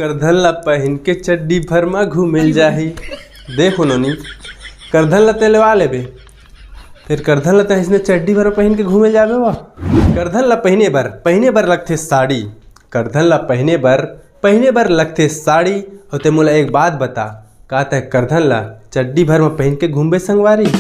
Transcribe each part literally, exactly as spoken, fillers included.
करधन ला पहिन के चड्डी भर मा घूमे ल जाही। देखो नोनी, करधन ला ते लेवा लेबे, फिर करधन ला ते इसने चड्डी भर पहिन के घूमे ल जाबे वा। करधन ला पहिने बर, पहिने बर लगथे साड़ी। करधन ला पहिने बर, पहिने बर लगथे साड़ी। अउ ते मोला एक बात बता, का ते करधन ला चड्डी भर मा पहिन के घूमबे संगवारी?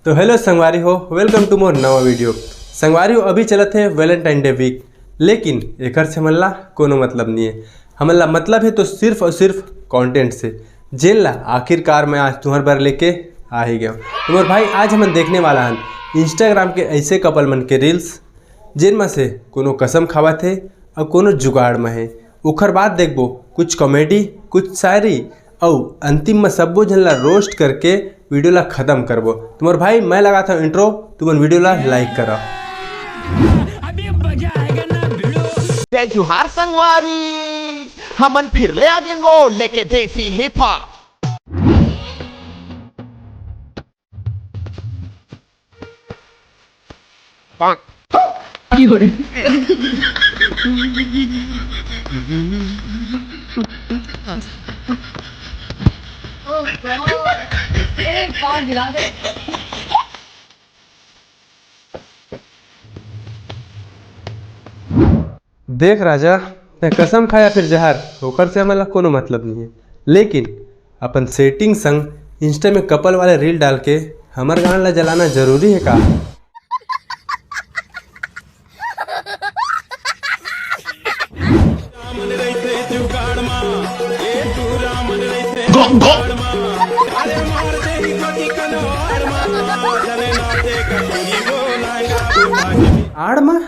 तो हेलो संगवारी हो, welcome to मोर नवा वीडियो। संगवारी हो, अभी चलत हे वैलेंटाइन डे वीक, लेकिन एकर से हमन ला कोनो मतलब नहीं है। हमन ला मतलब है तो सिर्फ और सिर्फ कंटेंट से, जेन ला आखिरकार मैं आज तुम्हार बर लेके आ ही गया। तो मोर भाई, आज हमन देखने वाला हन इंस्टाग्राम के ऐसे कपल मन के रील्स, जेन में से कोनो कसम खावत हे और कोनो जुगाड़ में है। ओखर बाद देखबो कुछ कॉमेडी, कुछ शायरी, अउ अंतिम में सब्बो झन ला रोस्ट करके वीडियो ला खत्म करबो। तो मोर भाई, मैं लगाता हूँ इंट्रो, तुमन वीडियो ला लाइक करा। जय जोहार संगवारी, हमन फिर ले आ गेन वो लेके देसी हिप हॉप। देख राजा, तैं कसम खा या फिर जहर, ओकर से हमन ला कोनो मतलब नहीं है, लेकिन अपन सेटिंग संग इंस्टा में कपल वाले रील डाल के हमर गांड ला जलाना जरूरी है का? आड़ मा?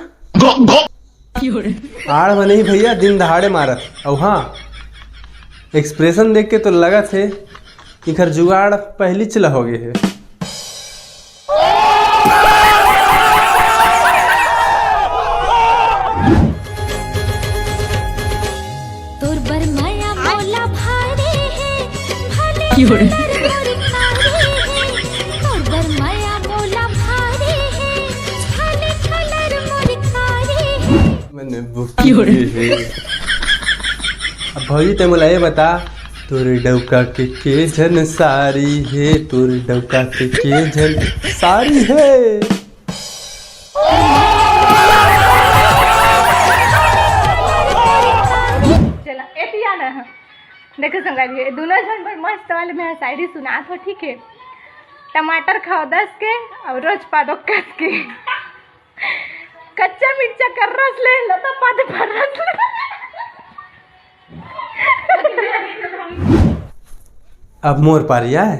आड़ मा नहीं भैया, दिन दहाड़े मारत। अउ हाँ, एक्सप्रेशन देख के तो लगत हे इखर जुगाड़ पहिलीच ल होगे हे। तोर बर मया मोला भारी हे, भले की हो रे? तोर बर मया मोला भारी हे, भले कलर मोर कारी हे। मैंने बुक की हो रे? अब भौजी, ते मोला ये बता, तोर डौका के के झन सारी हे, तोर डौका के के झन सारी हे। चला, एतिया ना। देखो संगवारी, ये दोनों झन बड़ मस्त वाले में शायरी सुनात हो, ठीक है? टमाटर खाओ दस के और रोज पादो कस के। कच्चा मिर्चा कर रस ले, लता पाते पर रस ले। अब मोर पारी आय।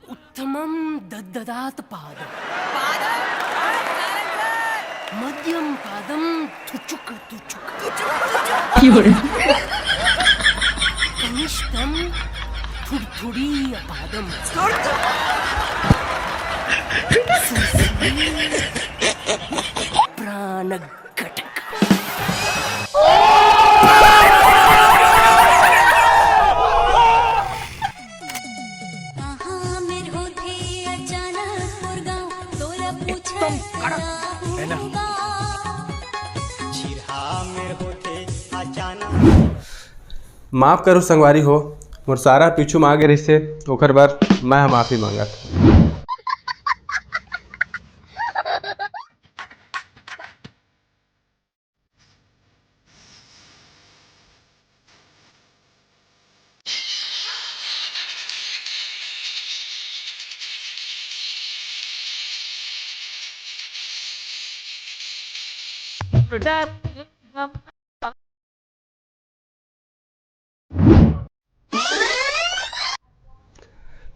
उत्तमं दद्ददात पादम। मध्यम पादम थुचुक थुचुक। कनिष्ठम थुड़थुड़ी पादम। प्राण कहाँ मेर होथे अचानक मोर गाँव, तोला पूछत एकदम कड़क, है ना? रहूँगा। माफ करो संगवारी हो, मोर सारा पीछू मा आगे रहिसे, ओकर बर मैं ह माफी मांगत।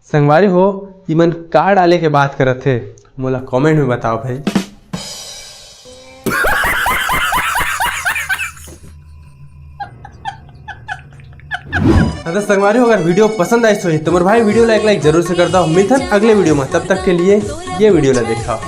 संगवारी हो, इमन का डाले के बात करत हे, मोला कमेंट में बताओ भाई। हाँ तो संगवारी हो, अगर वीडियो पसंद आइस होही तो मोर भाई वीडियो ला एक लाइक जरूर से कर दो। मिलथन अगले वीडियो में, तब तक के लिए ये वीडियो ला देखा।